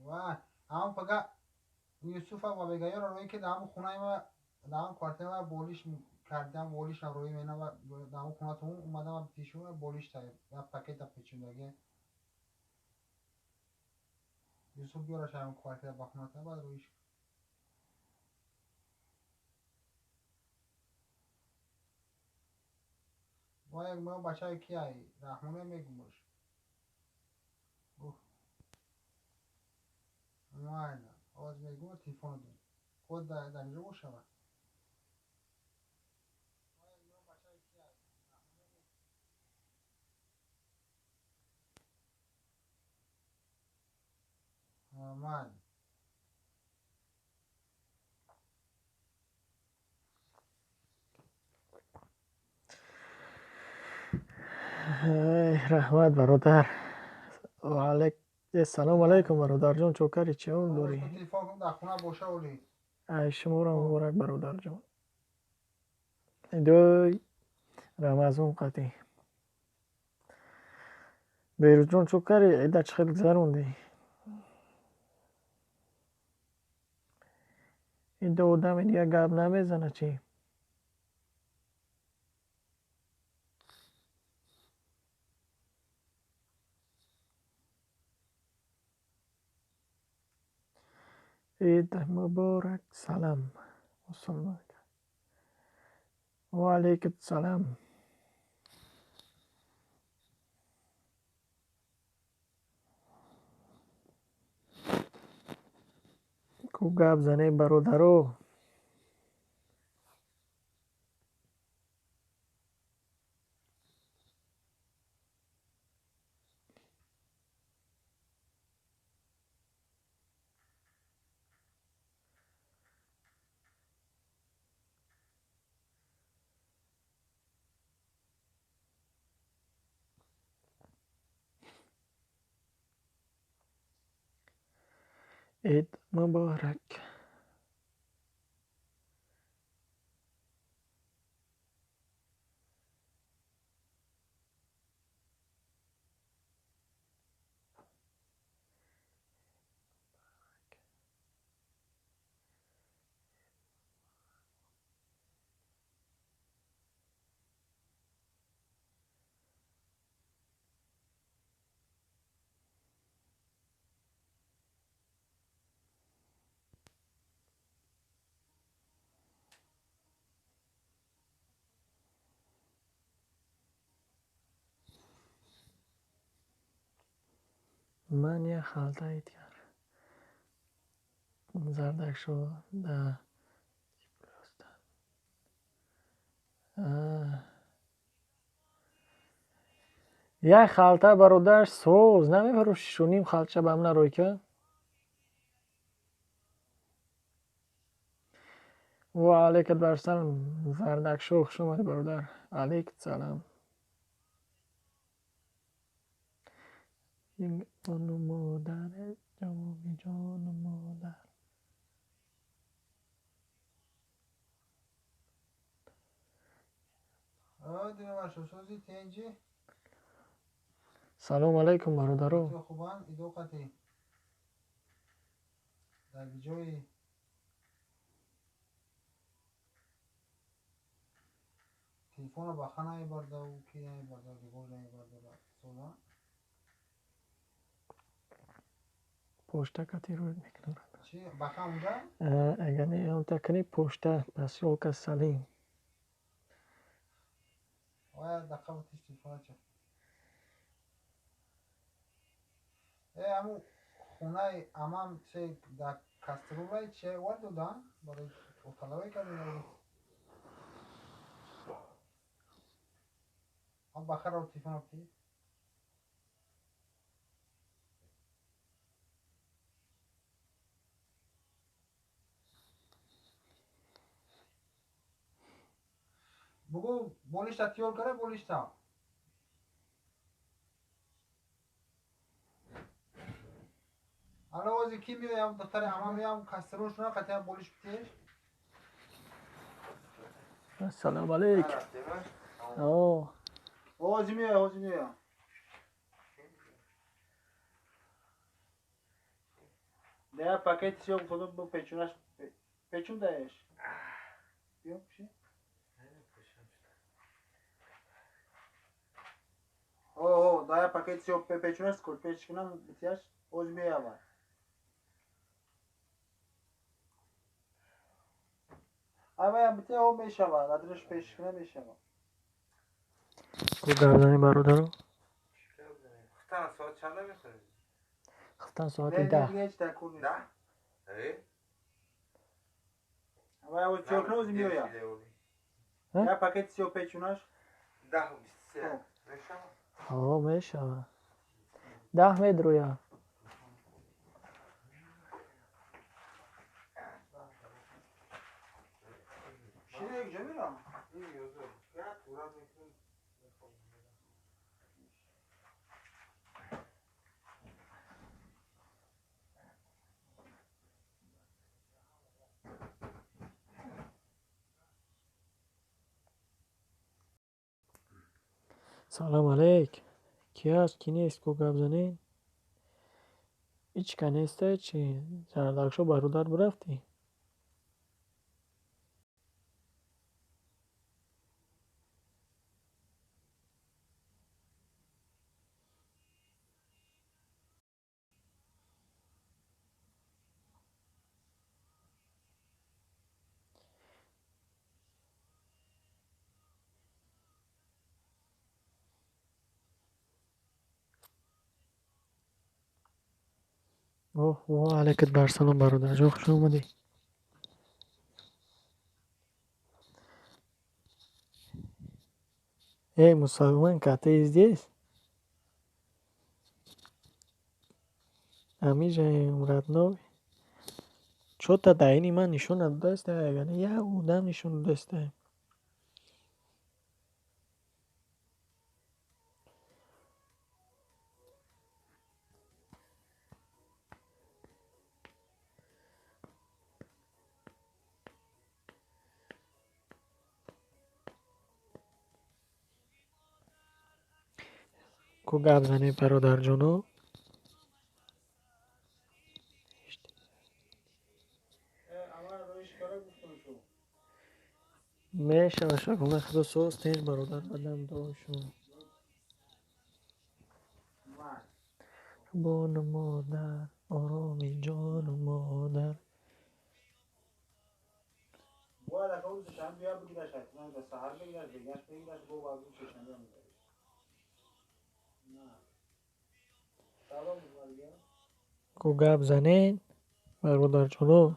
Ва ҳамон пага Юсуфа ва бегаёро рӯй ки дар ҳамон хонаи ма, дар ҳамон квартира ма болиш кардам, болишам рӯй менам ва дар ҳамон хонатон омадам ва пешум болиш та пакета печондаги. Юсуф биёраш ҳамон квартира ба хоната, баъд рӯиш. Ва як мо бачаи кияй Раҳмоне мегумош. Гуфт майла, оз мегум телефоно дод. Код дар инҷо бошава. Майла. Раҳмат, бародар. Салому алайкум, бародарҷон, чокари чӣ ҳол дорӣ? Телефон кун, дар хона боша оли. Ай, шуморо муборак, бародарҷон. Идои Рамазон қатӣ. Берӯзҷон, чокари, ида чӣ хел гузарондӣ? Ида одами дига гап намезана чӣ? Ид муборак, салам. Мусулмон. Ва алайкум салам. Ку гап занем, бародаро? Ид муборак. Ман як халтаи дигар зардакшо да як халта, бародар, соз намефурӯшишу ним халташа ба ман рӯй ка? Ва алайкат барсалам, Зардакшо, хуш омадӣ, бародар. Алайкум салам. Ҷону модар, ҷавоби ҷону модар. Салому алайкум, бародаро. Хубан, идоқати дар ҷои телефонро ба ха намебардаву ки намебардав, ригоҷ намебардора сола. Почта кати рӯй мекунам. Чи баха унҷа? Агар не, онта кунӣ, почта посёлка Салим. Оя дақа бутиш телефона ча. Э, аму хонаи амам че дар каструлай че овар додан барои оталавай кардем. Бахаро телефона бутӣ. Бугӯ болишта тиёр кара, болишта. Ало, ози ки меоям, духтари ама меоям, каструл шуна қатиям болиш битеш. Ассалому алайкум. О. Ози меоя, ози меоя. Да пакет сиёҳ худо бо печунаш печун даеш. Биё пуши. О, да пакет сиёҳ печунаш скот печ кунам битяш оз меява. Ава битя о мешава, адреш пеш кунам мешава. Ку гап зани бародаро? Хатан соат чанда мехӯред? Хатан соати 10. Не, ҳеч дар кор нест. 10? Э? Ава оз сиёҳ кунам оз меоя. Я пакет сиёҳ печунаш. 10:23. Мешава? Ҳо, мешава. 10 медроя. Шире як ҷо мерам? Ин ёзо. Я тура мекунам. Салом алейк. Ки ҳаст, ки нест, ку гап занед? Ҳеч ка нестай чи? Зардакшо бародар бирафтӣ? Оҳ, ва алайкат барсалом бародарҷон, хуш омадӣ. Эй, мусалманка, ты здесь? Амижаем, родной. Чё-то дар ини ман нишон надодастае, агар як одам нишон додастае. Ку гап занед бародарҷоно? Мешава шакуна худо соз тинч бародар бадам дуои шумо. Бону модар, ороми ҷону модар. Бояд ака рӯзи шанбе бия бигираш, ҳатман да саҳар бигираш, бегаш бигираш, бо баъд рӯзи сешанбе мебариш. На. Салом барга. Ку гап занед бародарҷоно?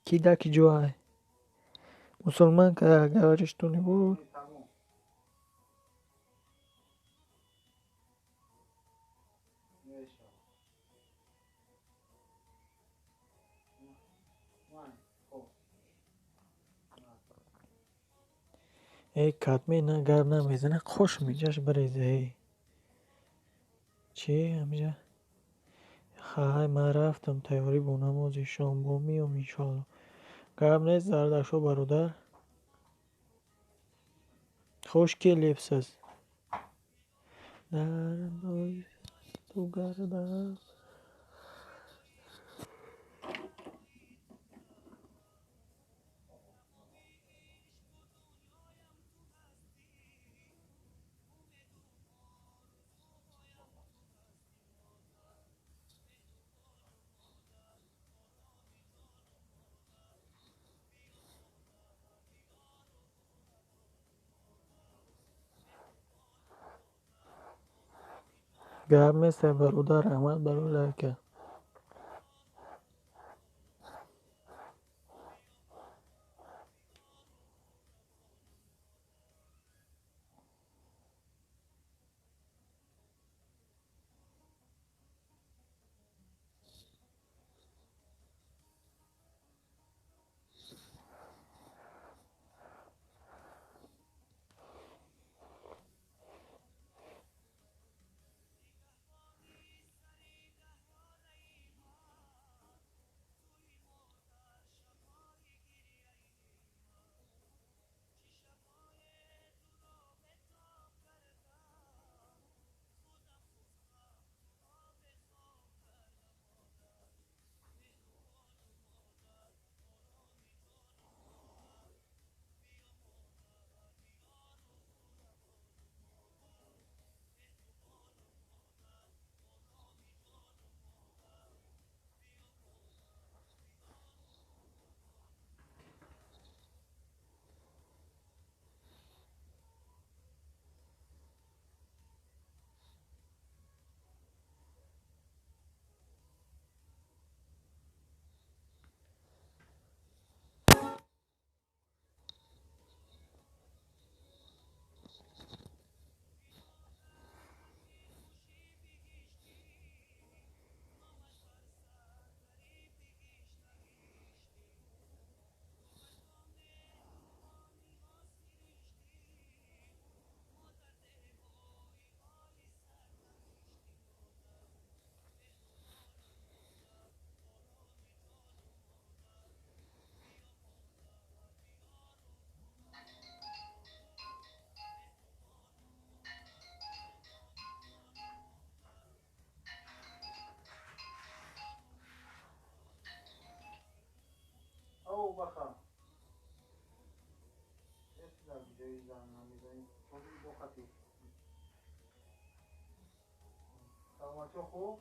Ки да ки ҷоай? Мусулманка говоришь что-нибудь? Тамом. Мешава. Ман, хоб. Эй, катме на гап намезана, хош миҷаш биреза, эй. Чи амиҷа? Хай, ман рафтам тайёрӣ бо намози шом, бо меом иншоалло. Гап нест зардакшо бародар. Хош келибсиз. Дар ту гардам. Гап нест бародар, раҳмат барои лайка. Саломатиё хуб?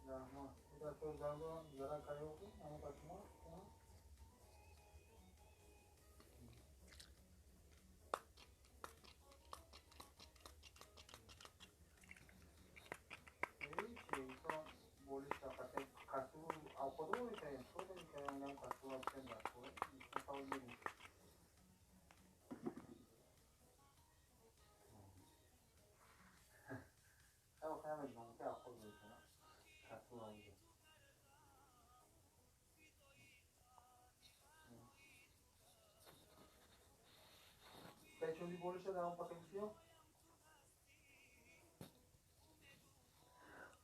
Раҳмат. Зарар карёки? Ҳамон касума?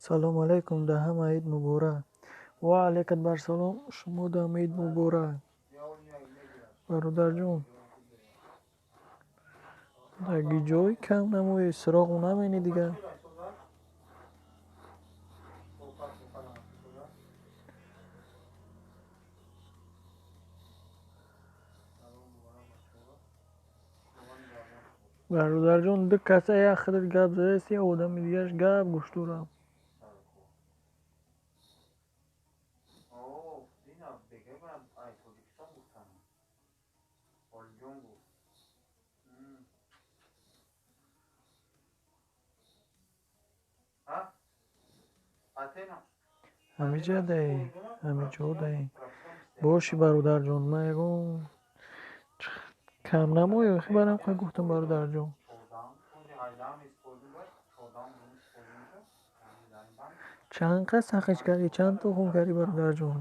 Салом алайкум, да ҳама ид муборак. Ва алайкат барсалом, шумо дам ид муборак. Бародарҷон, даги ҷой кам намои, суроғу намени дигар. Бародарҷон, ду каса як худат гап задаст, як одами дигараш гап гӯш дорам. Ҳамиҷа даи, ҳамиҷо даи. Боши бародарҷон, ман ягон кам намоё, барам қай гуфтам бародарҷон. Чанд қас ҳақиш кардӣ, чанд то хун кардӣ бародарҷон?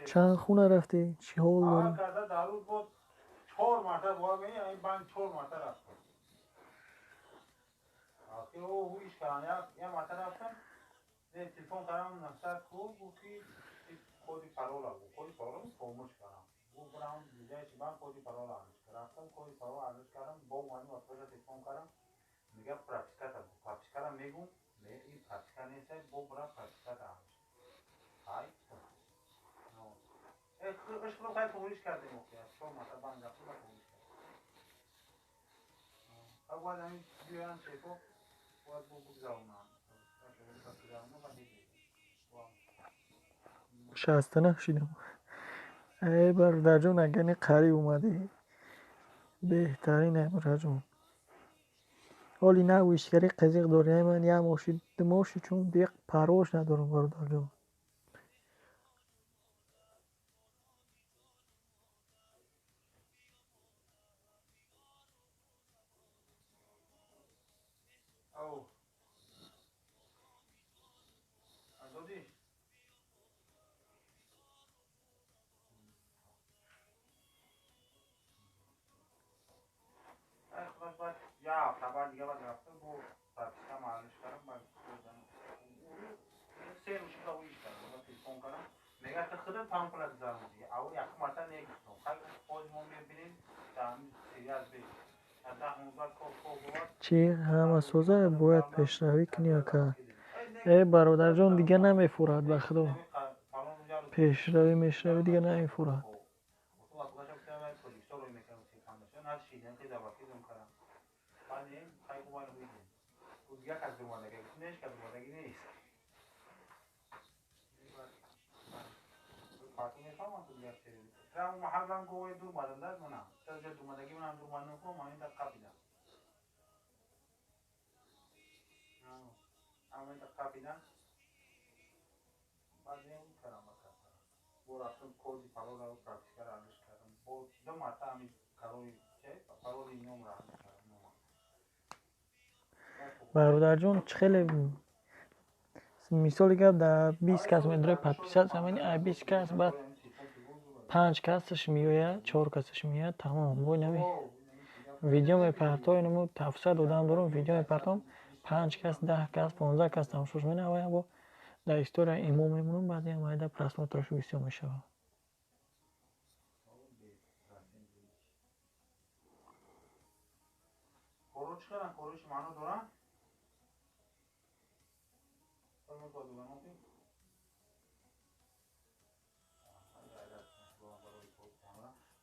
Чанд хуна рафтӣ? Чӣ ҳол дорӣ? Телефон кардам, нафсар ку гуфт ки коди парола гуфт. Коди парола фаромӯш кардам. Гуфт барам дигаи банк коди парола арзиш кардам. Рафтам коди парола арзиш кардам, бо омадим ба паша телефон кардам. Мега прописката. Пропискара мегум, ин прописка нест, бо бара прописката арзиш. Ай. Ишқро хай фаромӯш кардем охи. Аз чор марта банк рафтам ва фаромӯш кардем. Ха бояд ҳамин биёянд шефо, бояд бо бигзаронанд. Шаста нашидам. Эй бародарҷон, агар не қариб омадӣ, беҳтарин ай бародарҷон. Ҳоли нав ишкари қизиқ дорӣ, ай ман як моши, ду моши чун дига парвош надорам бародарҷон. Чӣ ҳама соза бояд пешравӣ кунӣ ака? Э бародарҷон, дига намефурад ба худо. Пешравӣ мешравӣ дига намефурад. Бародарҷон, чӣ хеле мисоли гап дар 20 кас медорӣ подписаться мекунӣ, ай 20 кас баъд 5 касаш меояд, 4 касаш меояд, тамом. Бо инами видео мепартом, инаму 700 одам дорам, видео мепартом, 5 кас, 10 кас, 15 кас тамошош менавояд, бо дар история имо мемонам, баъд ям айда просмотраш бисёр мешавад.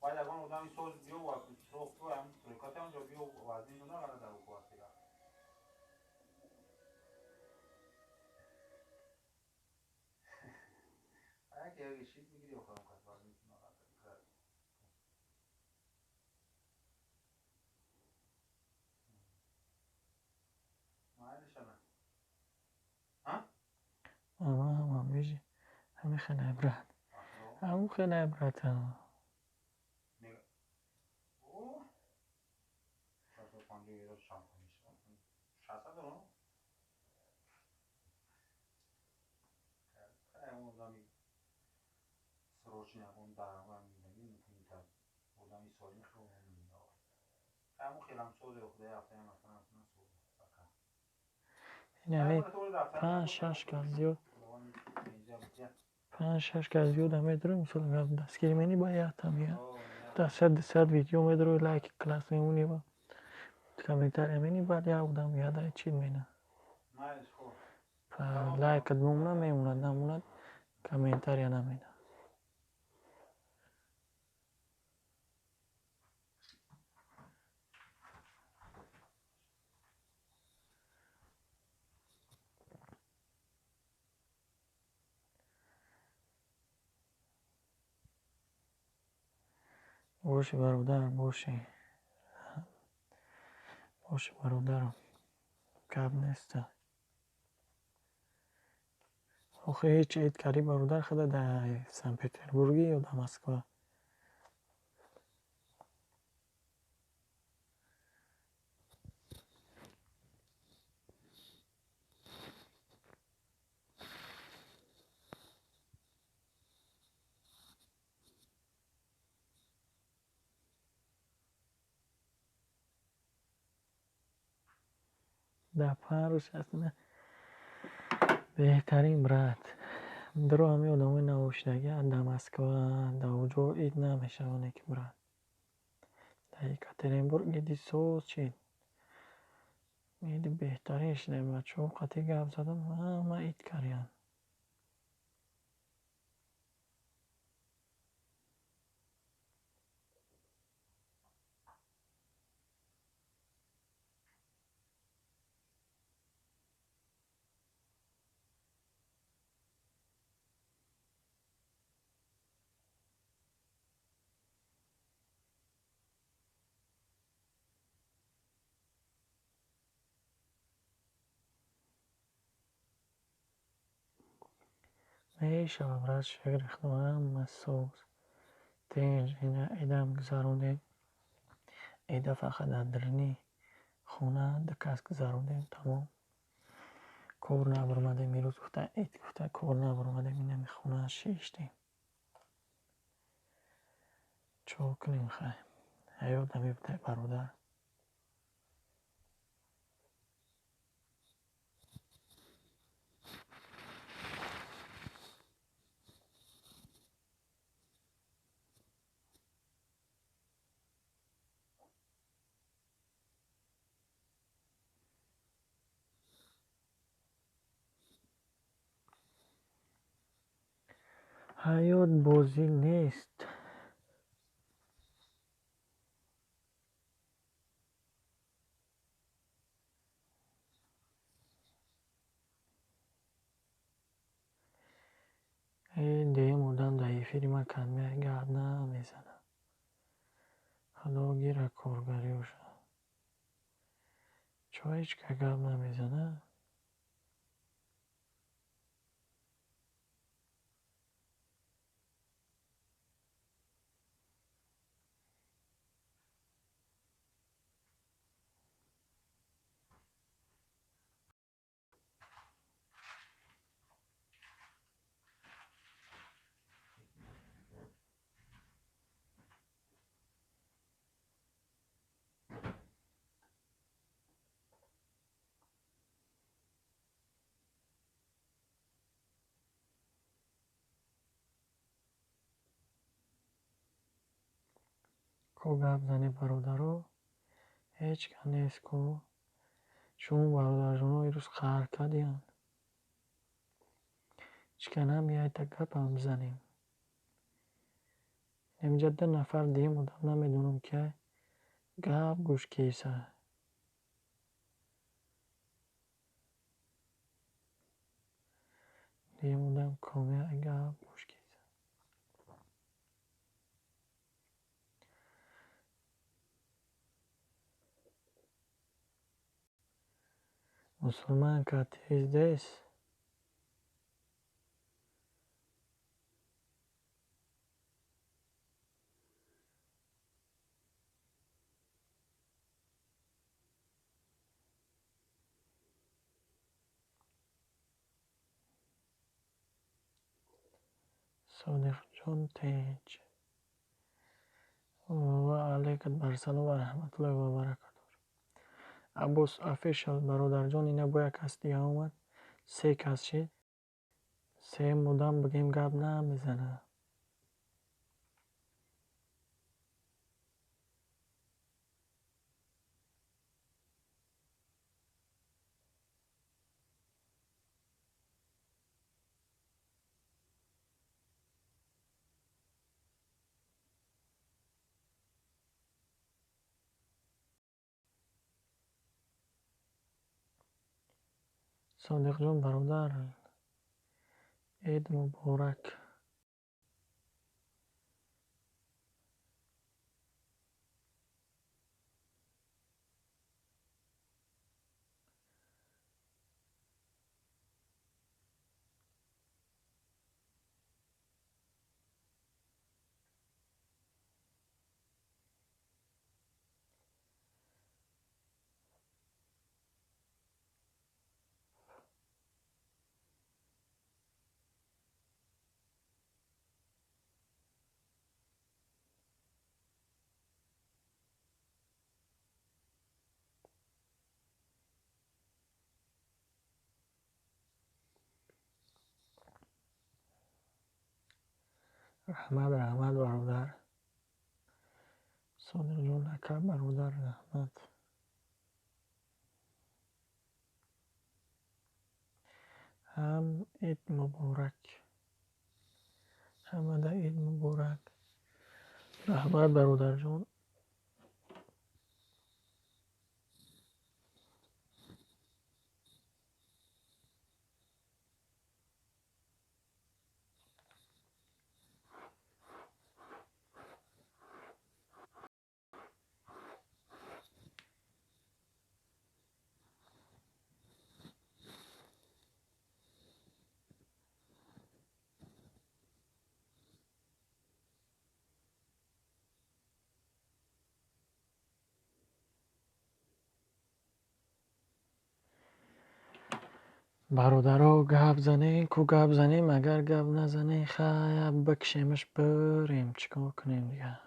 Бояд ягон одами соз биё ва суроғ ту ҳам стройката онҷо биё вазни нагара дар укувастига. Ҳами хеле ибрат. Ҳамун хеле ибрат. Ин 5-6 кас зиёд. 5-6 кас зиёд медорем, мисол дастгирӣ мени ба якта меяд. 100-200 видео медорӣ, лайк класс мемонӣ ва комментария мени, баъд як одам меяд, чӣ мена. Лайкат мемонад, мемонад, намонад, комментария намена. Боши бародар, боши. Боши бародарам. Гап неста. Охи ҳеҷ ид карди бародар худа дар Санкт-Петербургӣ ё дар Москва? Дар 5 рӯз аст на беҳтарин брат. Дуро ҳамин одамои навошидагӣ дар Москва, дар оҷо ид намешаванд ки брат. Дар Екатеринбург иди соз чид. Иди беҳтарин шуда бачаҳо қатъи гап задам, ҳама ид карданд. Мешавад брат, шукри Худо ҳама соз. Тинҷ ина идам гузарондем. Ида фақат дар даруни хона ду кас гузарондем, тамом. Кор набаромадем, ирӯз гуфта ид гуфта кор набаромадем, инами хона шиштем. Чо кунем хай? Ҳаёт намебудай бародар. Ҳаёт бозӣ нест. Дуюм одам дар эфири ман кадмия гап намезанад. Худо гира коргариёша. Чо ҳеҷ ка гап намезанад? Ко гап зани бародаро? Ҳеҷ ка нест ко. Шумо бародарҷоно ирӯз қаҳр кардиянд. Ҳеҷ ка намеяд та гапам бизанем. Инҷа 2 нафар дуюм одам намедонам ки гап гӯш кеса. Дуюм одам комия гап гӯш кеса. Мусульманка, ты здесь? Содиқҷон тинч. Ва алайкум ассалом ва раҳматуллоҳи ва баракатуҳ. Аббос Official бародарҷон, ина бо як кас дига омад. Се кас шид. Сеюм одам бигем гап намезанад. Содиқҷон бародар, Ид муборак. Раҳмат, раҳмат бародар. Содиқҷон ака бародар, раҳмат. Ҳам Ид муборак. Ҳамада Ид муборак. Раҳмат бародарҷон. Бародаро, гап занем, ку гап занем, агар гап назанем, хая бикшемаш бирем, чӣ кор кунем дигар?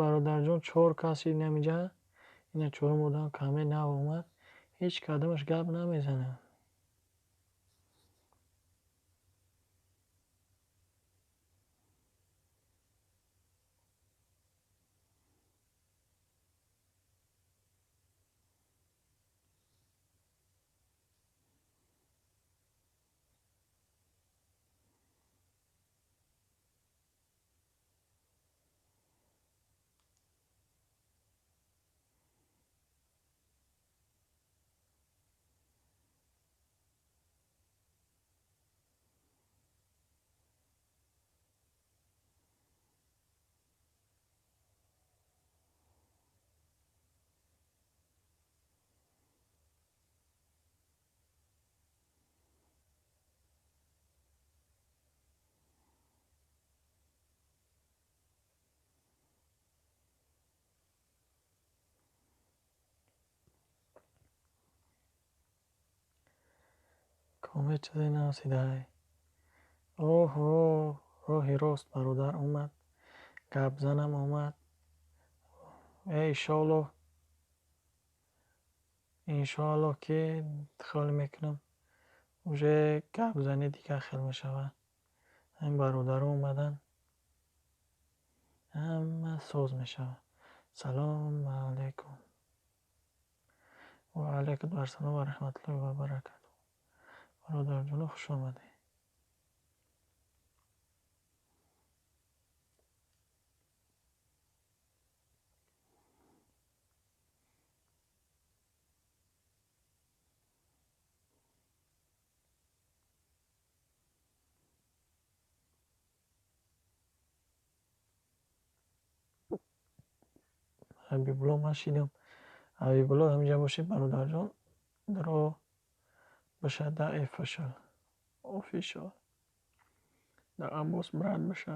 Бародарҷон, чор кас инамиҷа, ина чорум одам каме нав омад, ҳеҷ кадомаш гап намезанад. Коме чизе навсидай. Оҳо, роҳи рост бародар омад, гапзанам омад. Иншоаллоҳ, иншоаллоҳ ки хиёл мекунам уже гапзанӣ дигар хел мешавад. Ҳамин бародаро омаданд, ҳама соз мешавад. Салому алайкум. Ва алайкум ассалом ва раҳматуллоҳи ва баракатуҳ. Бародарҷоно, хуш омадед. Ҳабибулло, ман шидам. Ҳабибулло, ҳаминҷа бошед, бародарҷон. Даро бошад да офишал. Офишал. Да Аббос брат боша.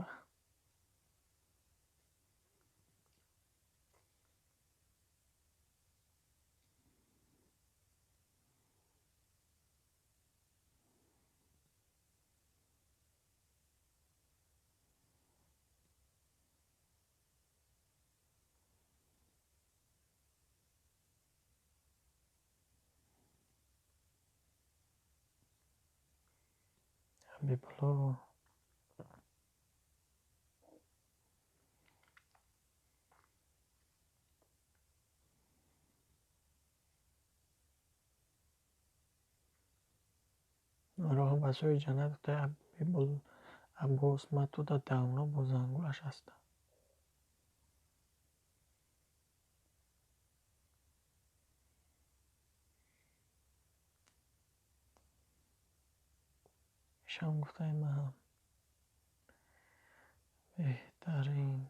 Ҳабибулло. Роҳ ба сӯи ҷаннат гуфтаи Аббос, ман ту дар давно бо зангулаш ҳастам. Ишам гуфтаи ман беҳтарин.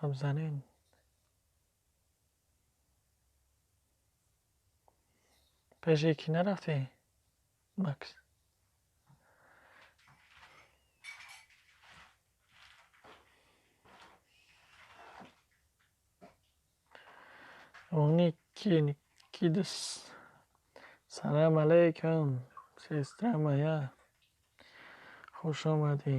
Гап занен. Пеши кӣ нарафтӣ, Макс? Кидс. Салам алейкум, сестра моя. Хуш омадӣ.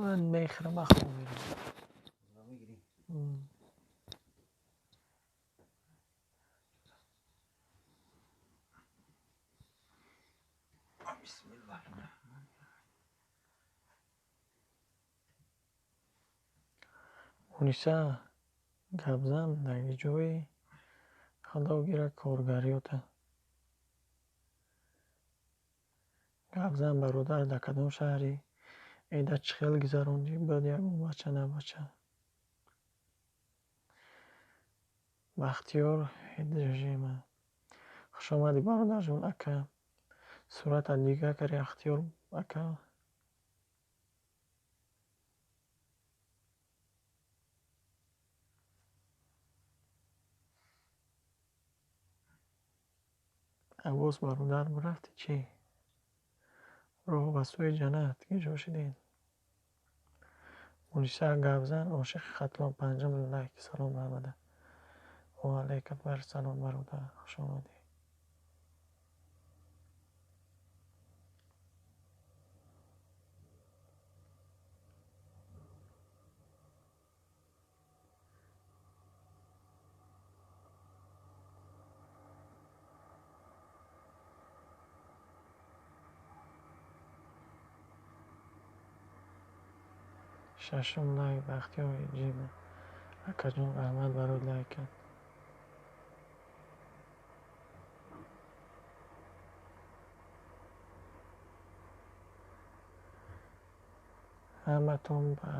Ман мехӯрам, бахоб мерам. Муниса, гапзан дар ҷои Худо гира коргариёта. Гапзан, бародар, дар кадом шаҳрӣ? Ида чӣ хел гузарондӣ? Баъд ягон бача на бача. Бахтиёр Ҳиджима. Хуш омадӣ, бародарҷон, ака. Сурата дига кари, Ахтиёр ака. Аббос бародар, рафтӣ чӣ? Роҳ ба сӯи ҷаннат киҷо шудед? Муниса, гапзан, ошиқи Хатлон, панҷум лайк. Салом ҳамада. Ва алайкум ассалом, бародар, хуш омадӣ. Шашум лайк, Бахтиёр Ҳиҷима. Акаҷон, раҳмат барои лайкат. Ҳаматон ба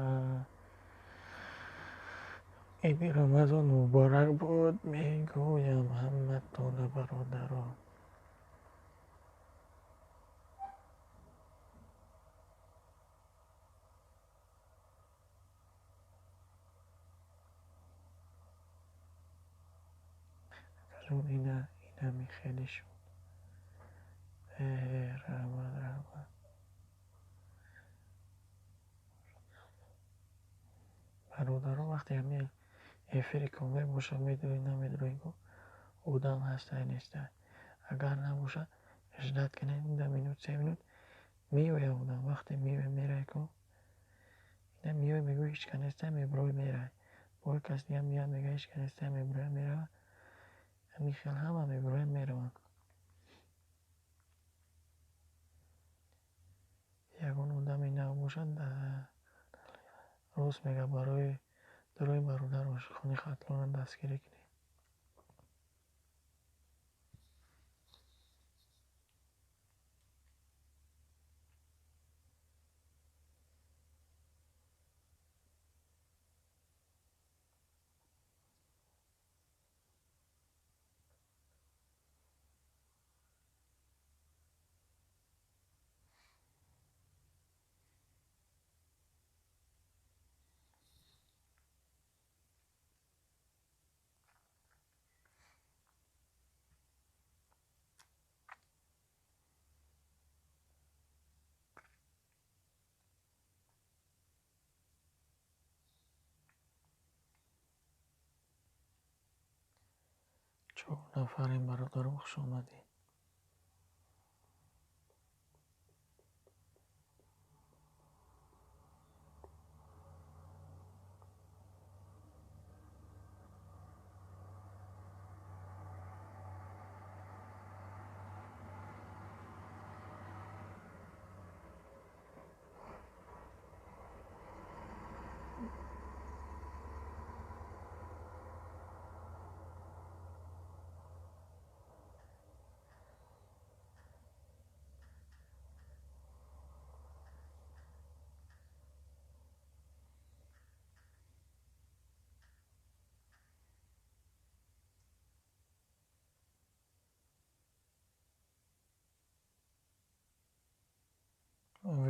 Иди Рамазон муборак бод мегӯям ҳаматонро, бародарон. Акаҷон, инами хеле шуд. Раҳмат, раҳмат. Бародарон, вақте ҳамин эфири комил бошад, медонед, намедонед, одам ҳастай, нестай. Агар набошад, ждать кунед 10 минут, 3 минут, меояд одам. Вақте меояд, мерай ку. Ина меояд, мегӯяд ҳеч ка нестай, мебирояд, мерай. Бо як кас дига меояд, мегӯяд ҳеч ка нестай, мебирояд, меравад. Ҳамин хел ҳама мебирояд, мераванд. Ягон одаме набошад, рост мегӯяд, барои дурои бародар ошиқони Хатлонро дастгирӣ кунед. Чор нафарем, бародарон, хуш омадед.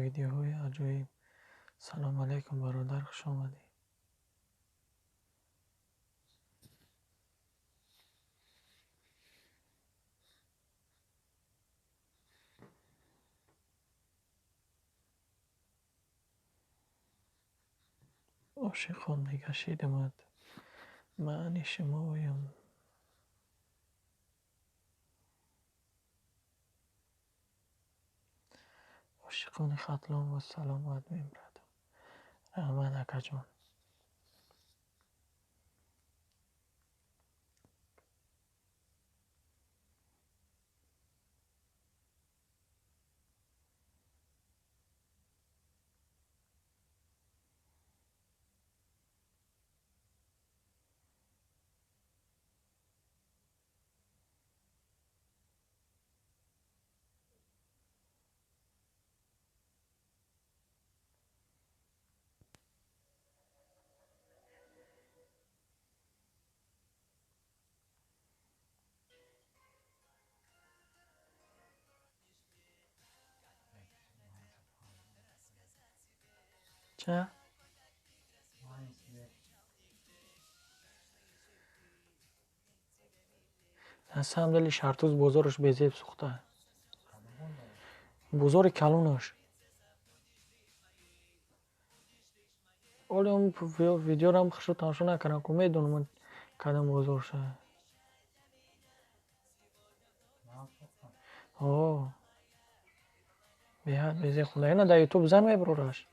Видеоҳои аҷоиб. Салом алайкум, бародар, хуш омадед. Ошиқон мегашидамад, маъни шумоям. Ошиқони Хатлон ва саломат мебарад. Раҳмат, акаҷон. Ча? На самом деле Шартуз бозораш безеб сӯхта. Бозори калонаш. Оле он видеорам хушро тамошо накардам, ку медонам кадом бозорша. О. Беҳад безеб худа. Ина дар Ютуб зан мебарораш.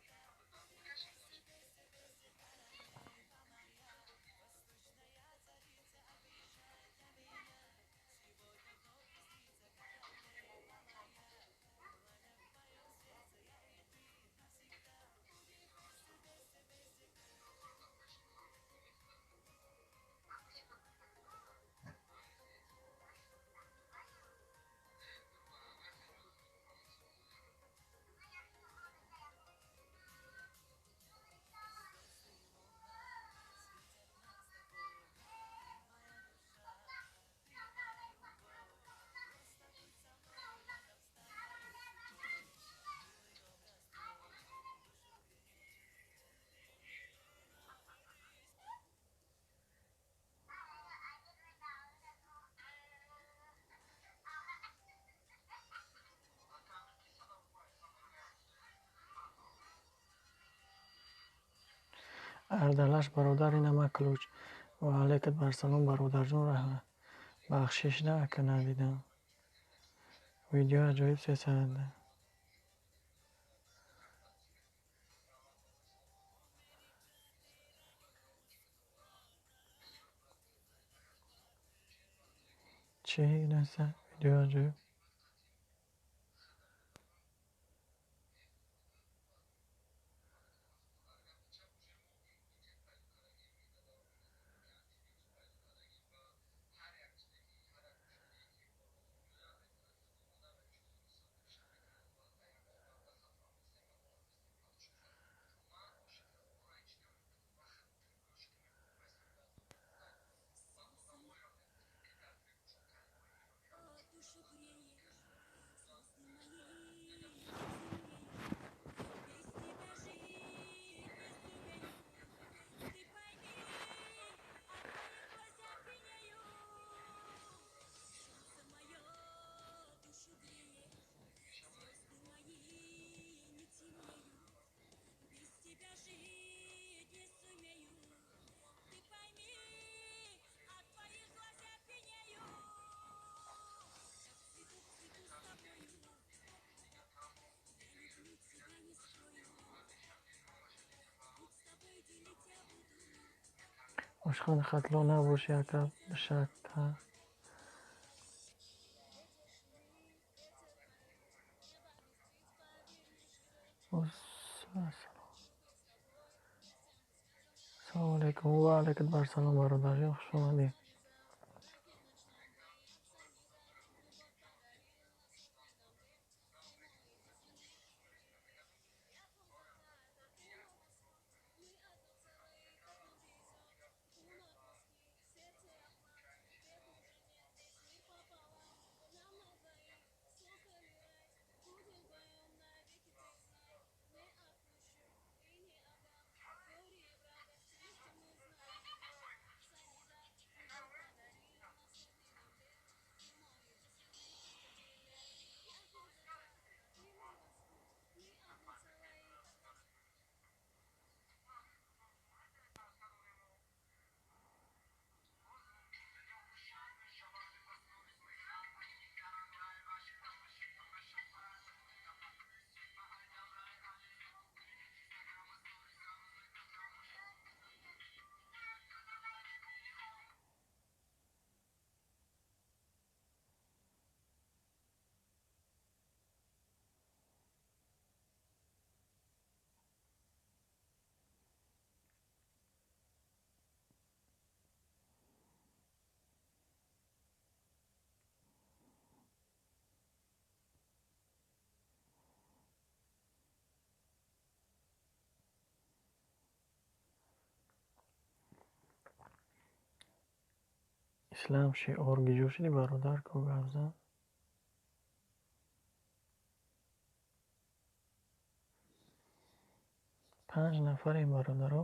Ардалаш бародар, инама ключ. Ва алайкат барсалом, бародарҷон, раҳмат. Бахшиш да, ака, надидам. Видео аҷоиб сесаада. Чӣ наса? Видео аҷоиб. Ошхонаи Хатлон набошӣ, ака, бишакка. Ассалому алайкум. Ва алайкум барсалом, бародарҷон, хуш омадед. Ислам шиор гиҷо шудӣ, бародар, ку гап зан. Панҷ нафарем, бародаро.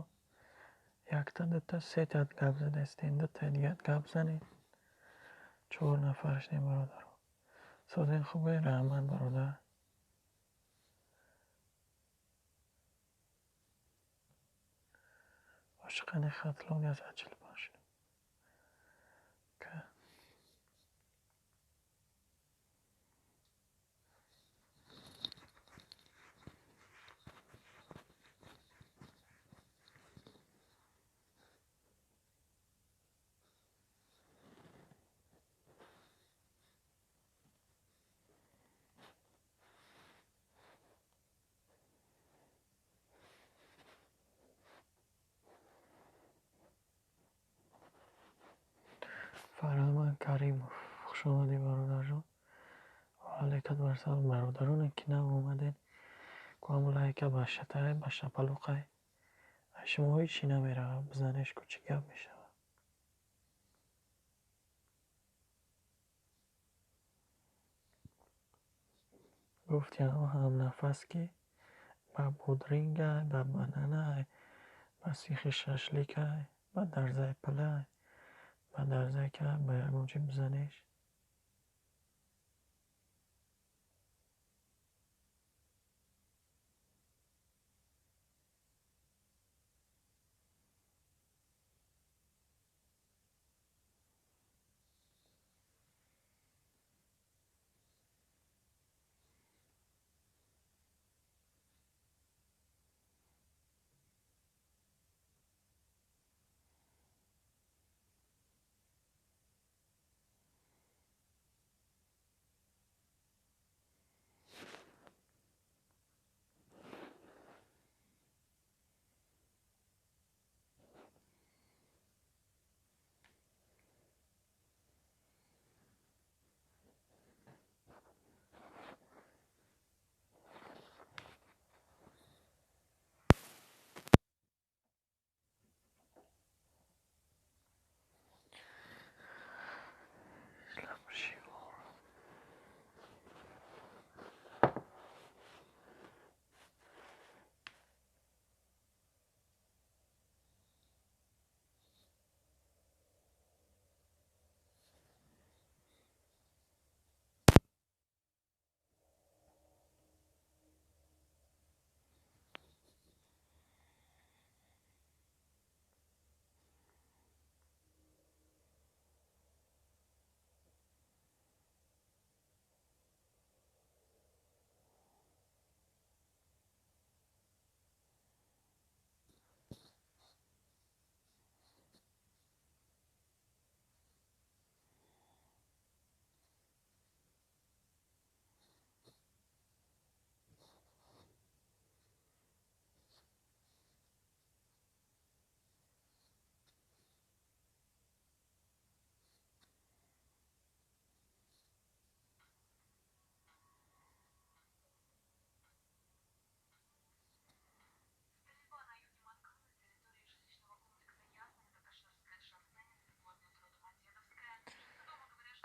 Якта, дута, сета гап задаистем, дутаи дигар гап занед. Чор нафар шудем, бародаро. Созен хубе, раҳмат, бародар. Ошиқани Хатлон 145 шуд. Фарҳамад Каримов, хуш омадӣ, бародарҷон. Ва алайкат барсалом, бародароне ки нав омадед. Ку ҳамун лайка ба шатарай, ба шапалоқай. Аз шумо ҳеҷ чӣ намеравад, бизанеш ку чӣ гап мешавад. Гуфти ҳамнафас, ки ба бодрингай, ба бананай, ба сихи шашликай, ба дарзаи пилай, ба дарзаи ка, ба ягон чи бизанеш.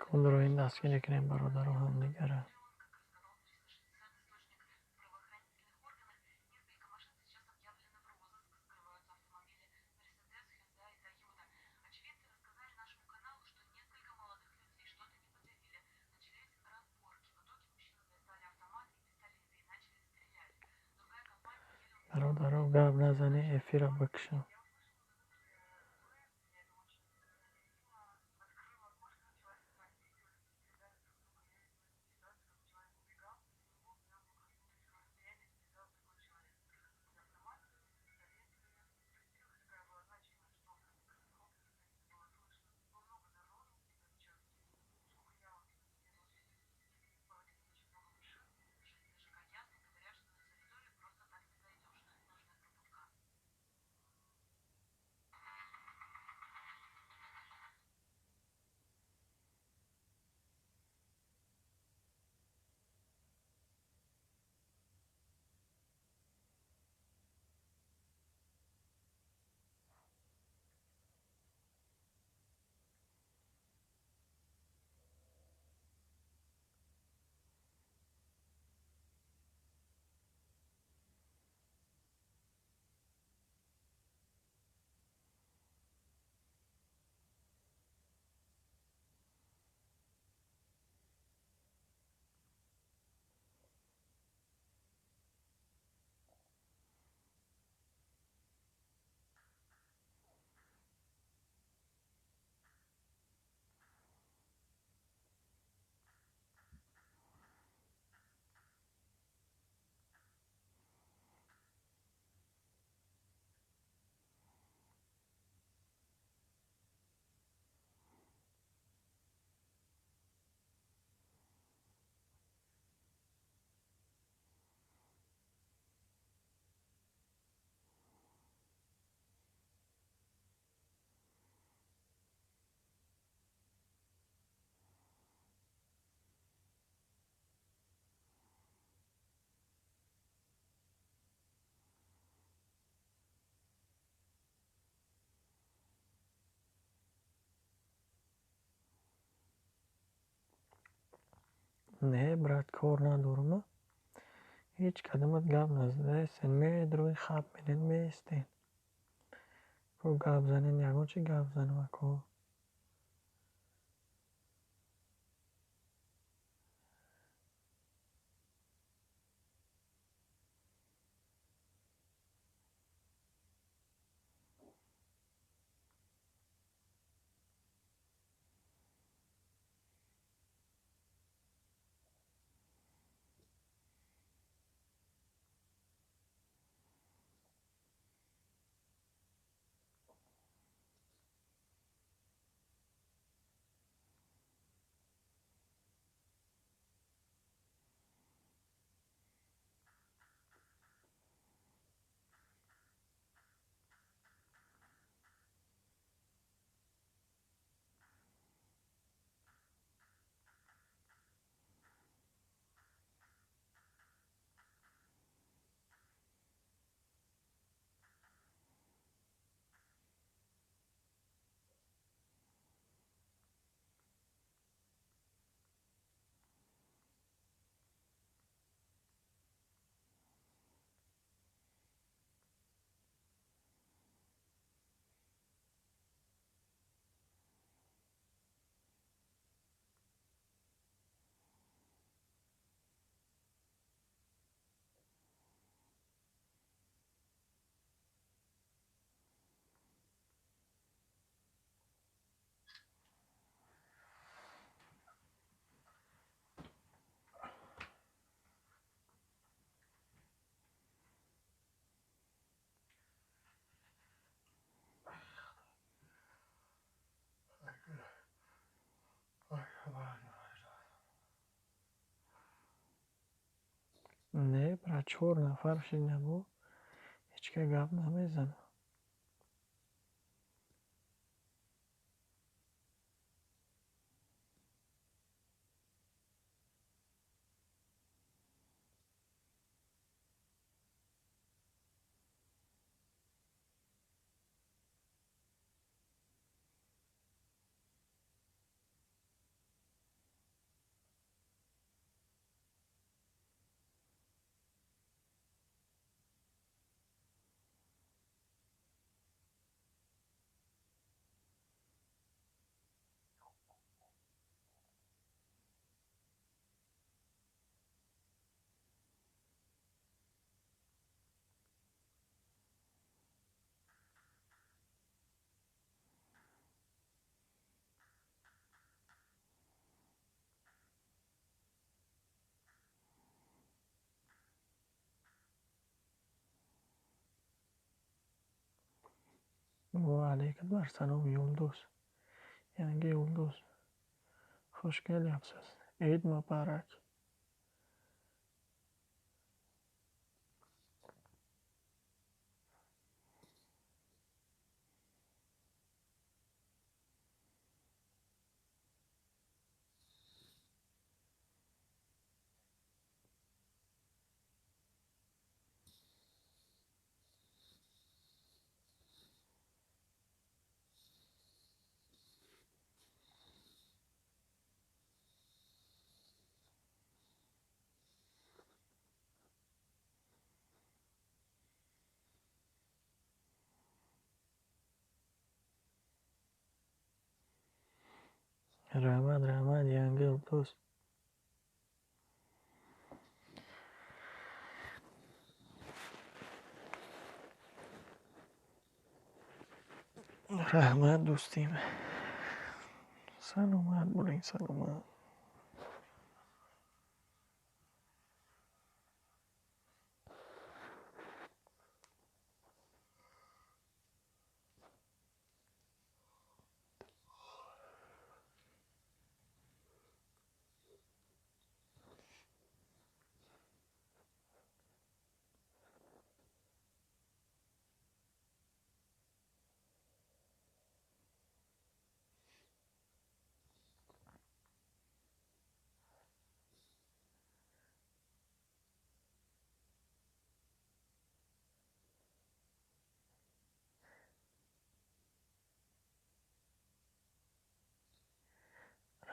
Кунро ин дастгирӣ кунем, бародару ҳамдигара. Бародаро, гап назанӣ, эфирро бикушам. Не, брат, кор надорам. Ҳеҷ кадомат гап назадаестен. Медрои хаб менед, меистен. Ко гап занен, ягон чи гап занам ако. Не, брат, чор нафар шинабо, ҳеҷ ка гап намезанад. Va alaykum assalom, Yulduz. Yangi yulduz. Xush kelyapsiz. Eid muborak. Rahmat, rahmat, yangi yulduz. Rahmat, do'stim. Salomat bo'ling, salomat.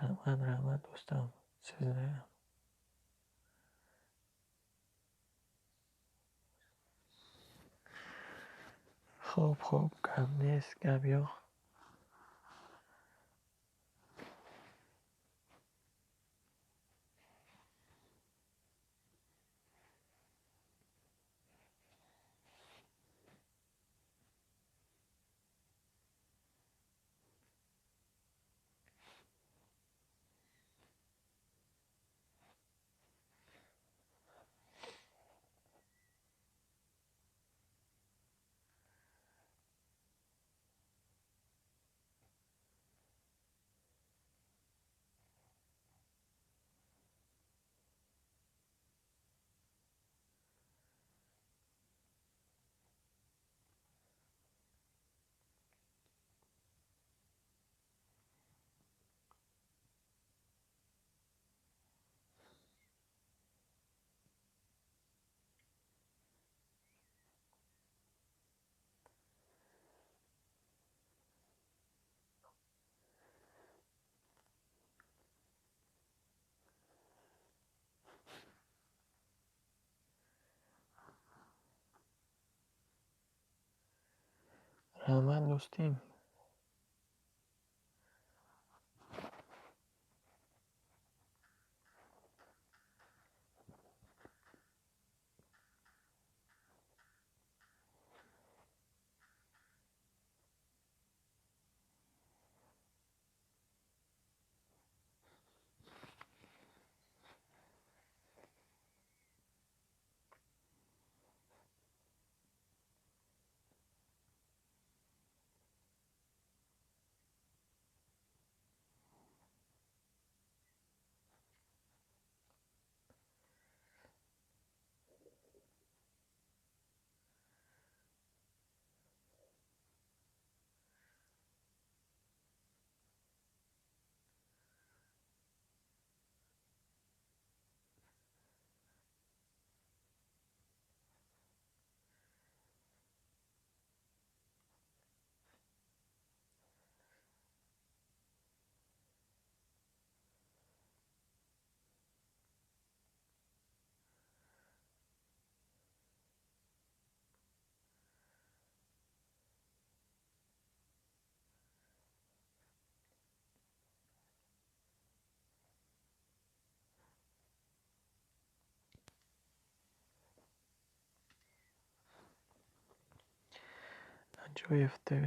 Rahmat, rahmat do'stim, sizniyam. Xo'p, xo'p, gap nest, gap yo'q. Rahmat do'stim. Ajoyib TV.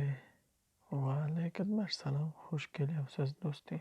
Va alaykum assalom, xush kelyapsiz do'stim.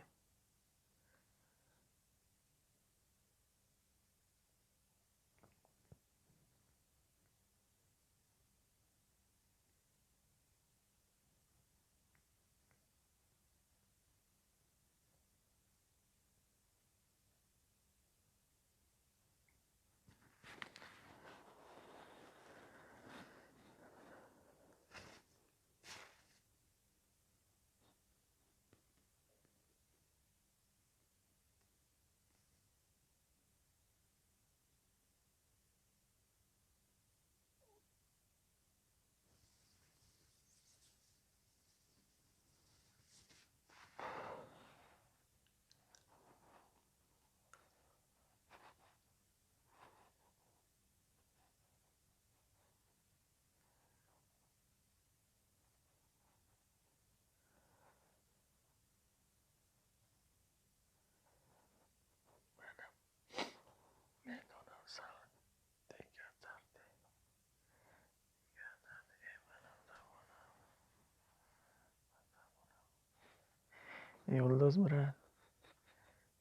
Юлдуз брат.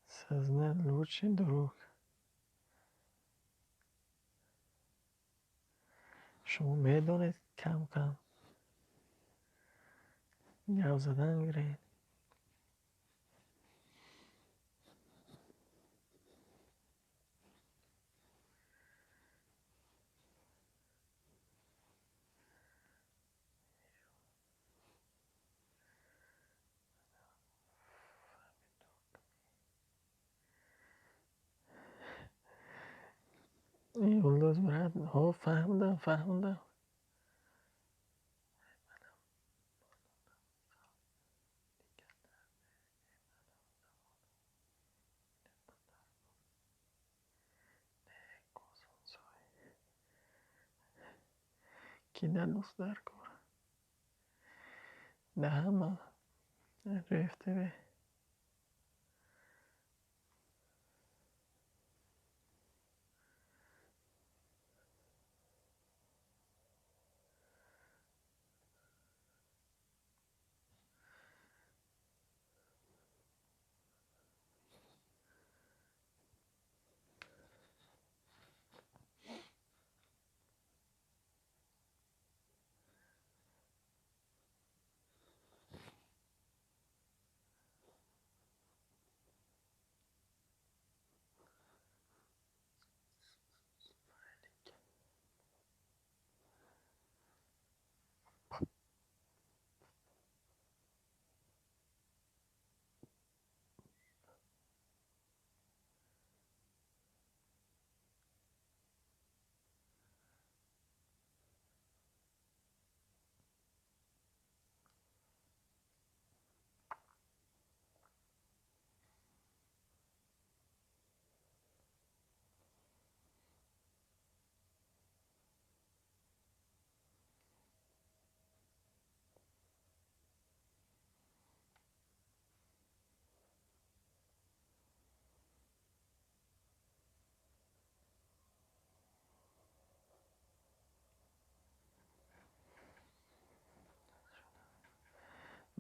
Сиzni лучший друг. Шумо медонед кам-кам гап задан гиред. Юлдуз брат, ҳо фаҳмидам, фаҳмидам. Ки дар дӯст дар кор? Да ҳама РФТВ.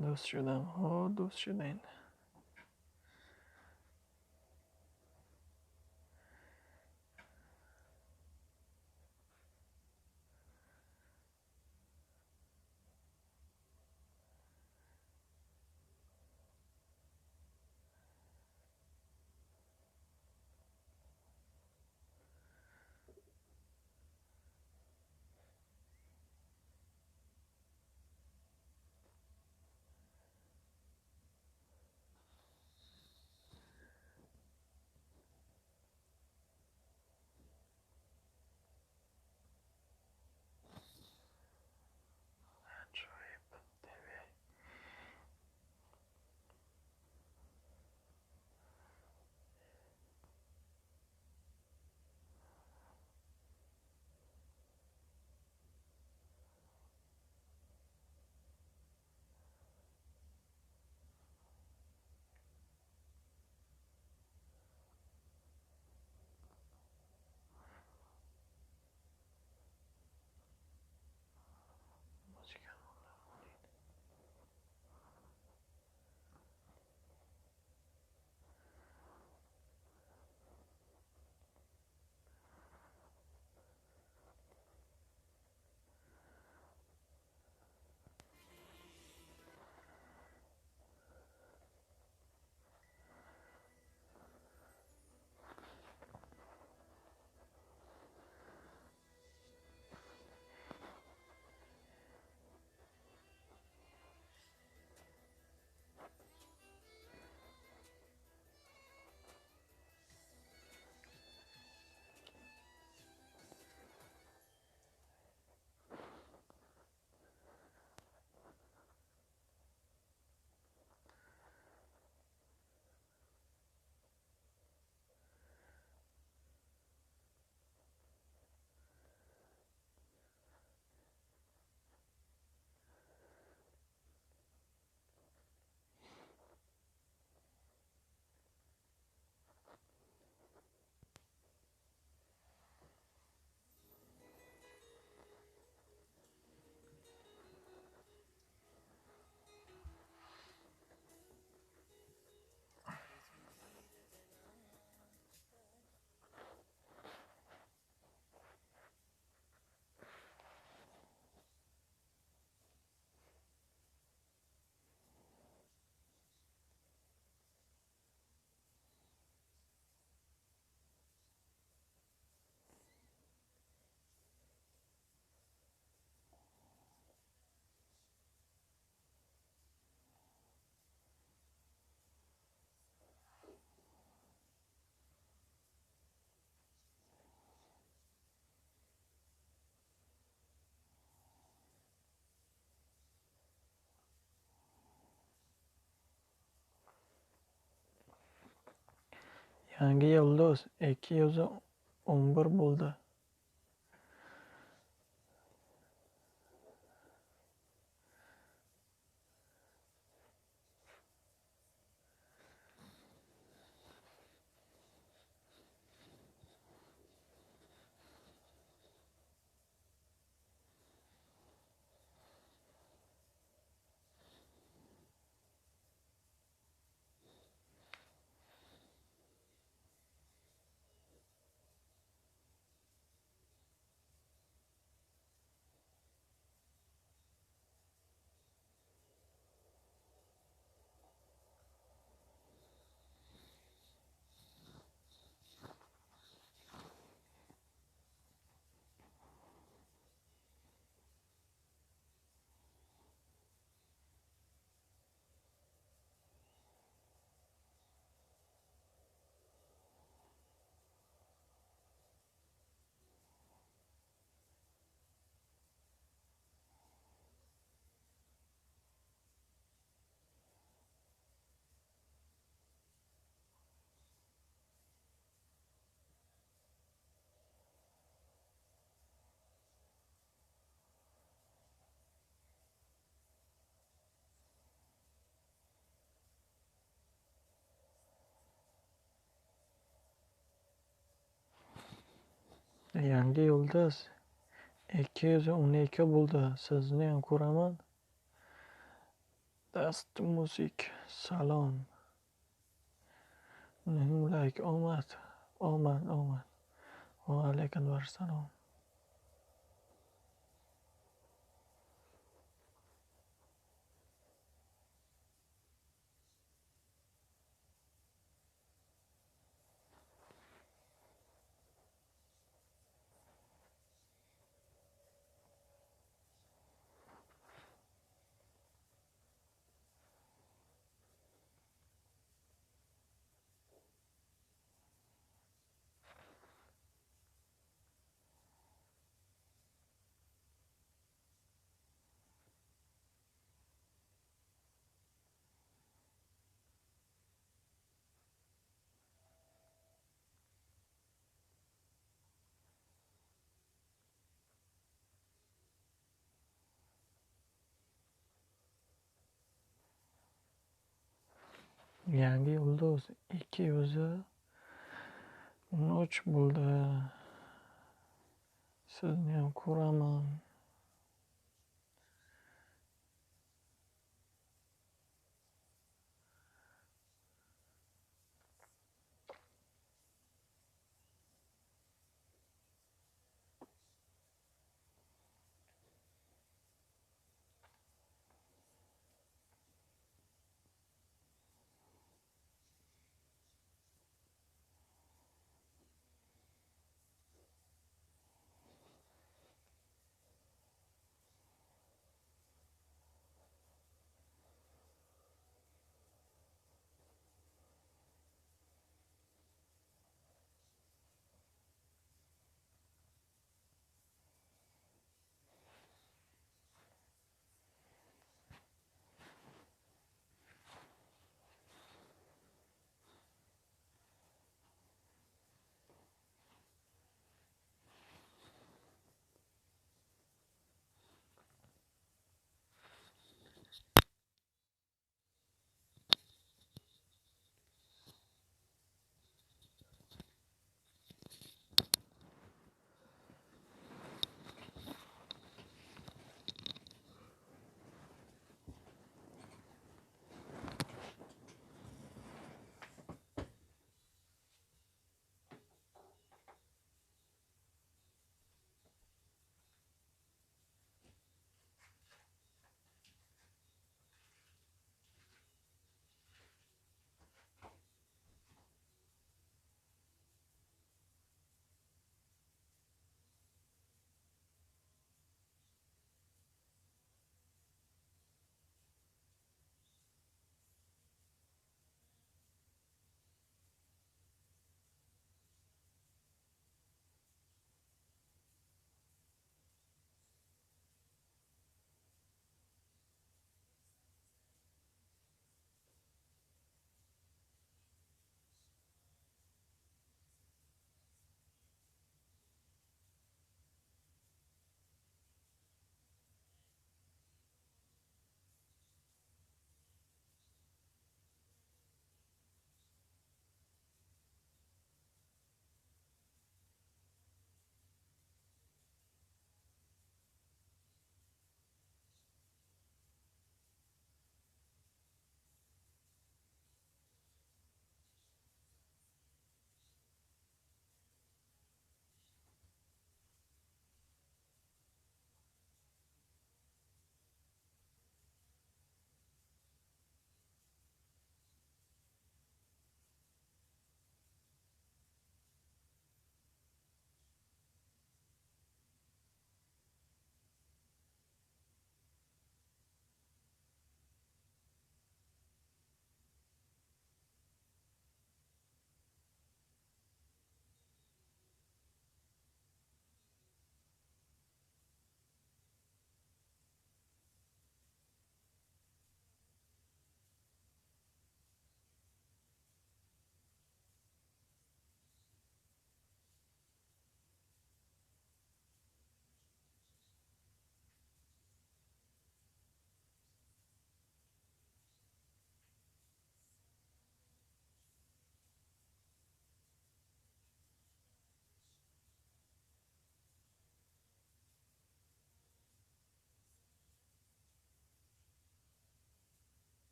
Дӯст шудам. Ҳо, дӯст шудем. Yangi yulduz 211 bo'ldi. Yangi yulduz 212 bo'ldi. Sizni ham ko'raman. Dast music salom. Like omad, omad, omad. Va alaykum assalom. Yangi yulduz 213 bo'ldi. Sizni ham ko'raman.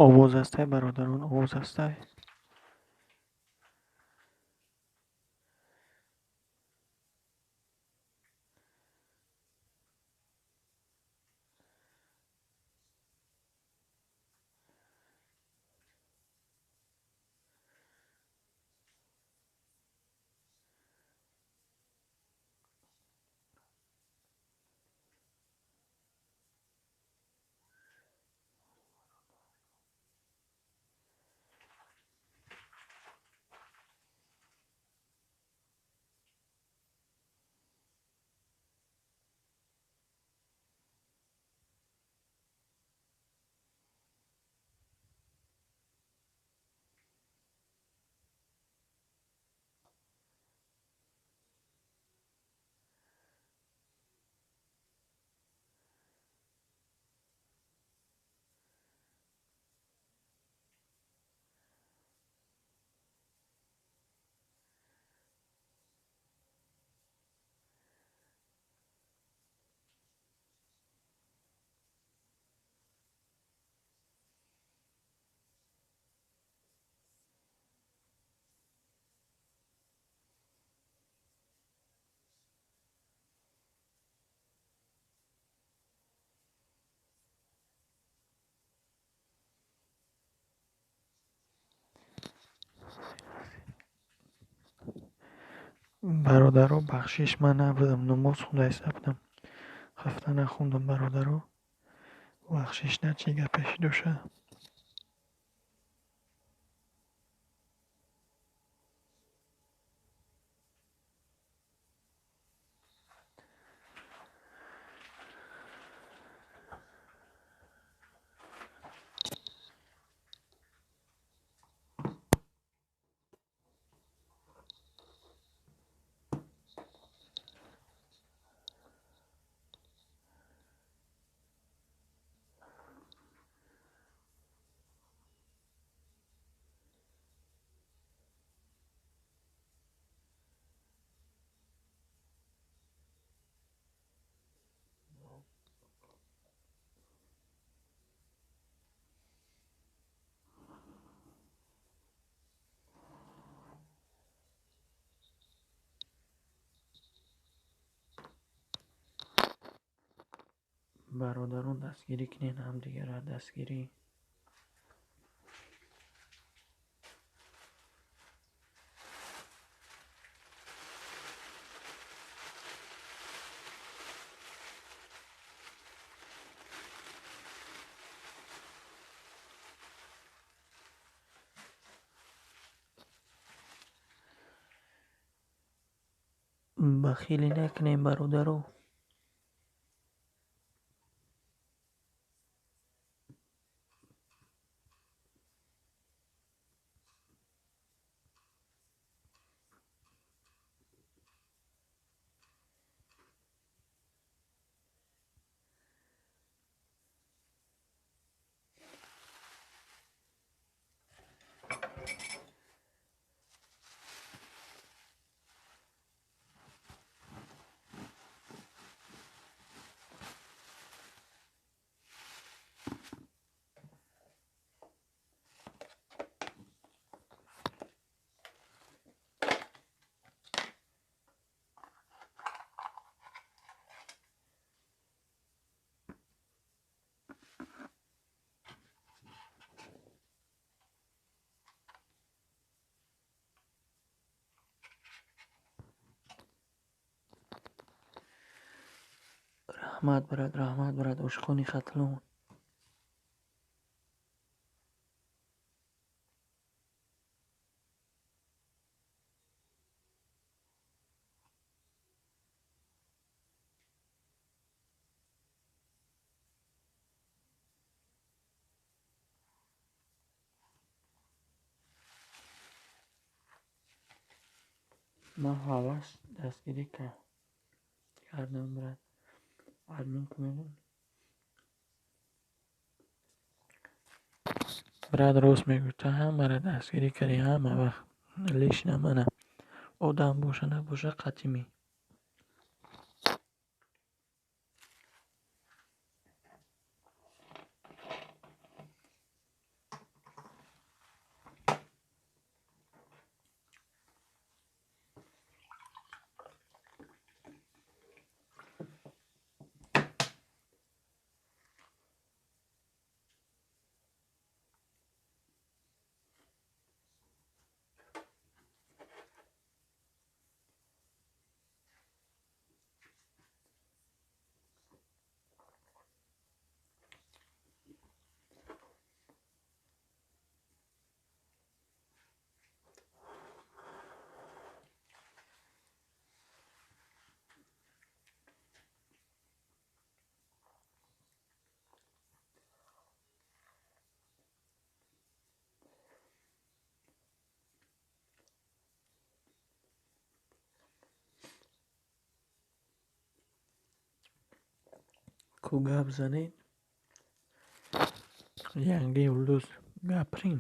Овоз ҳастай, бародарон, овоз ҳастай. Бародаро, бахшиш, ман набудам, намоз хонда ҳисабдам. Хафта нахондам, бародаро. Бахшиш, на чӣ гапе шидоша. Бародарон, дастгирӣ кунед ҳамдигарро, дастгирӣ. Бахилӣ накунем, бародаро. Раҳмат, брат, раҳмат, брат, ошиқони Хатлон. Ман ҳавас дастгирӣ кардам, брат. Админ кунед. Брат, рост мегӯй, ту ҳамаро дастгирӣ кардӣ, ҳама вақт. Лично мана. Одам боша набоша қатимӣ. Ку гап занед? Янги юлдуз гаприн.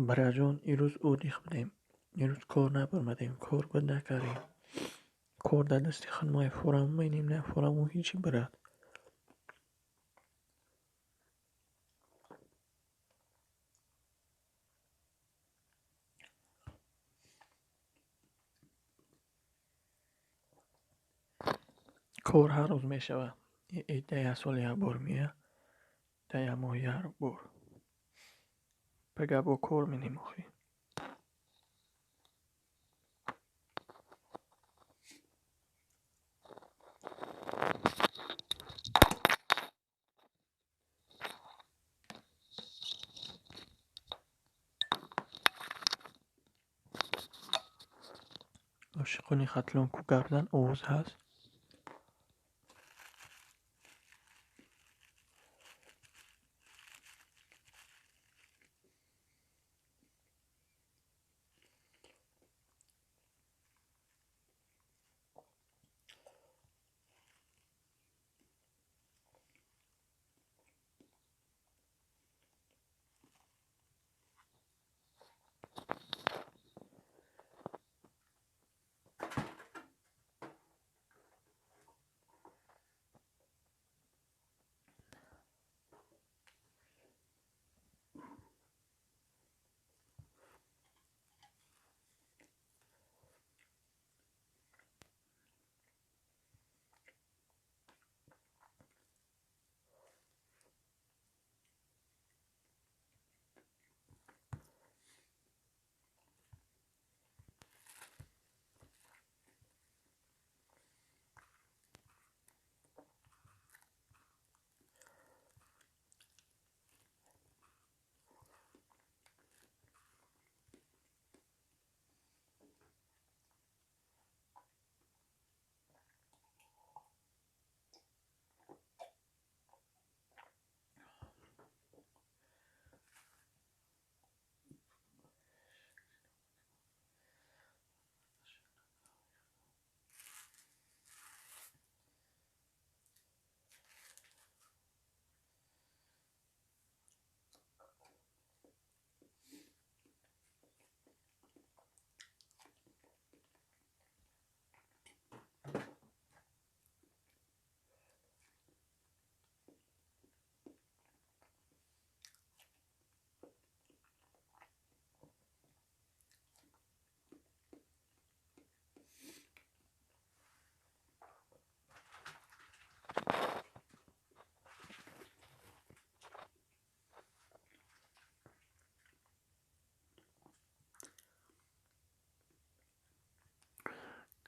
Бараҷон, ирӯз отдых будем. Ирӯз кор набаромадем, кор буд накардем. Кор дар дасти худмай форам менем, на фораму ҳичи брат. Кор ҳар рӯз мешавад. Да як сол як бор меяд, да як моҳ як бор. Пага бо кор менем охӣ. Ошиқони Хатлон ку гап зан, овоз ҳаст.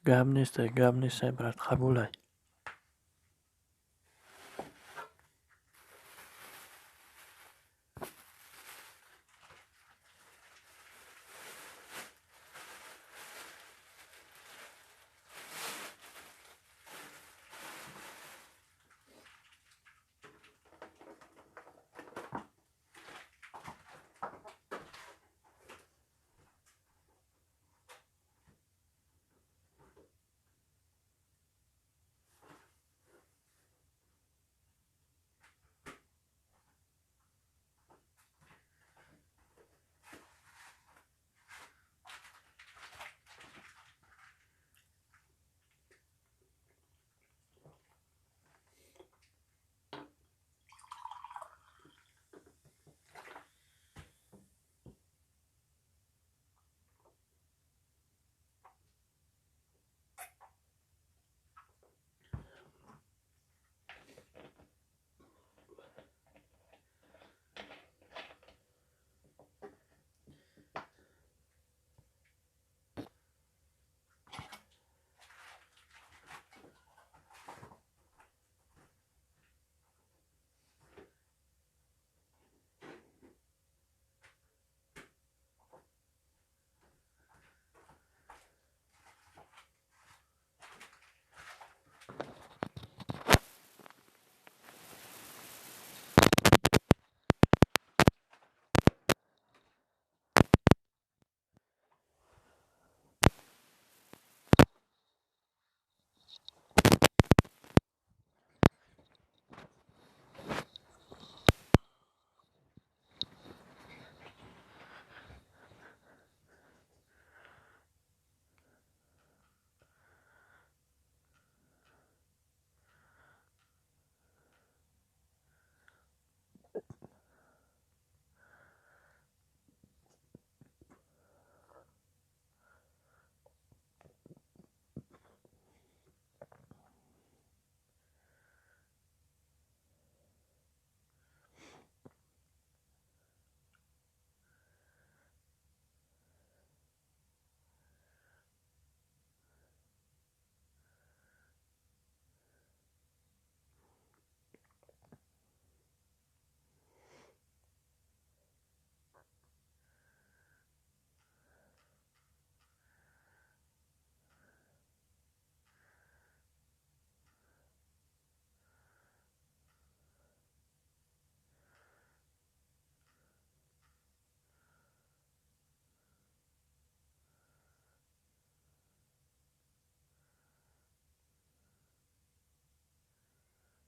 Гап нестай, гап нестай, брат, қабулай.